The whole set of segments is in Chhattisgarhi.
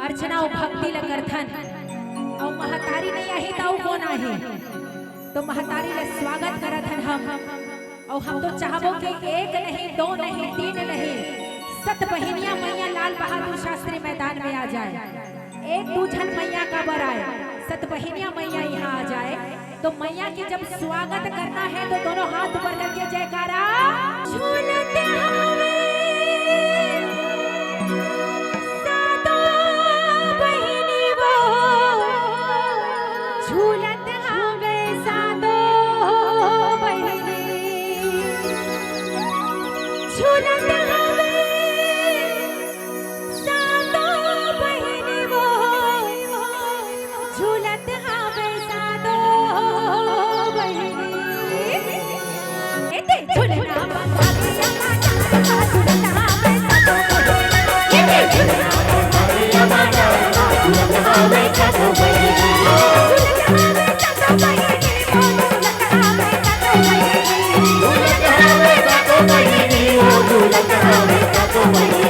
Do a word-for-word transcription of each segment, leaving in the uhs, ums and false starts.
अर्चना अउ भक्ति ल करथन, अउ महतारी नइ आही त अउ कोन आही? तो महतारी ल स्वागत करत हन हम। अउ हम तो चाहबो कि एक नहीं, दो नहीं, तीन नहीं, सत बहिनिया मैया लाल बहादुर शास्त्री मैदान में आ जाए। एक दू झन मैया काबर आए, सत बहिनिया मैया इहाँ आ जाए। तो मैया के जब स्वागत करना है तो दोनों हाथ ऊपर करके जयकारा। झूलत हवे सातो बहिनी वो, झूलत हवे सातो बहिनी, झूलत हवे सातो बहिनी वो, झूलत हवे सातो बहिनी। एते झुलना बंधा के अम्मा डार, झूलत हवे सातो बहिनी। एते झुलना बंधा के अम्मा डार, झूलत हवे सातो बहिनी। झूलत हवे सातो बहिनी।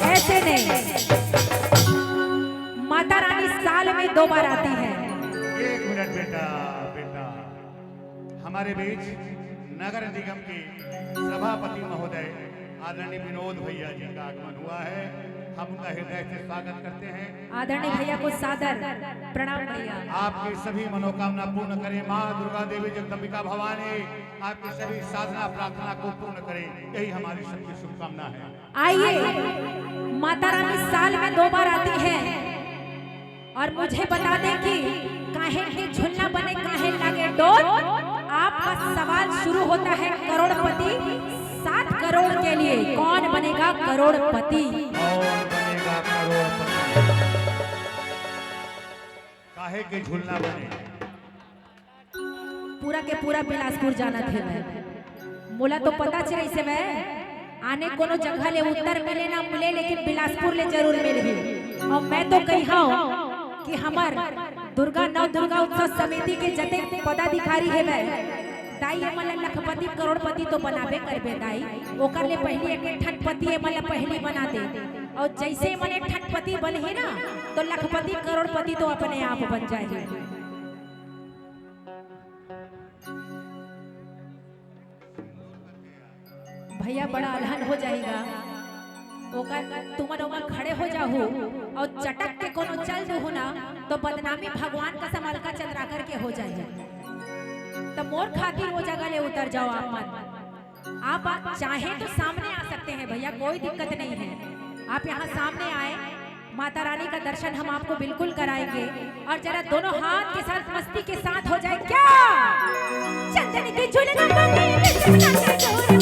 ऐसे नहीं, माता रानी साल में दो बार आती है। एक मिनट बेटा, बेटा, हमारे बीच नगर निगम के सभापति महोदय आदरणीय विनोद भैया जी का आगमन हुआ है। हम उनका हृदय से स्वागत करते हैं। आदरणीय भैया को सादर प्रणाम भैया। आपकी सभी मनोकामना पूर्ण करें माँ दुर्गा देवी जगदम्बिका भवानी, आपकी सभी साधना प्रार्थना को पूर्ण करें, यही हमारी सबकी शुभकामना है। आइए, माता रानी साल में दो बार आती है और मुझे बता दें कि काहे के झुलना बने, काहे लागे डोर। आपका सवाल शुरू होता है करोड़पति, सात करोड़ के लिए। कौन बनेगा करोड़पति? कौन बनेगा करोड़पति? काहे के झुलना बने? पूरा के पूरा बिलासपुर जानत हे मैं। मोला तो पता चलिस हे मैं, आने कोनो जगह ले उत्तर मिले ना मिले, लेकिन बिलासपुर ले जरूर मिलही। अउ मैं तो कहिहौं कि हमर दुर्गा नव दुर्गा उत्सव समिति के जतेक पदाधिकारी हेवय, दाई, एमन ल लखपति करोड़पति तो बनाबे करबे दाई, ओकर ले पहिली एक एक ठन पति एमन ल पहिली बना दे। अउ जइसे एमन एक ठन पति बनही ना, तो लखपति करोड़पति तो अपने आप बन जाही। भैया बड़ा अलहन हो जाही गा। ओकर, तुमन ओमा खड़े हो जाहू अउ चटक के कोनो चल दूहू ना, तो बदनामी भगवान कसम अलका चंद्राकर के हो जाही। त मोर खातिर वो जगह ले उतर जाओ आप मन। आप चाहें तो सामने आ सकते हैं भैया, कोई दिक्कत नहीं है। आप यहाँ सामने आए, माता रानी का दर्शन हम आपको बिल्कुल कराएंगे। और जरा दोनों हाथ के साथ मस्ती के साथ हो जाए क्या? चंदन के झुलना बने, बिस्कुट के झोला।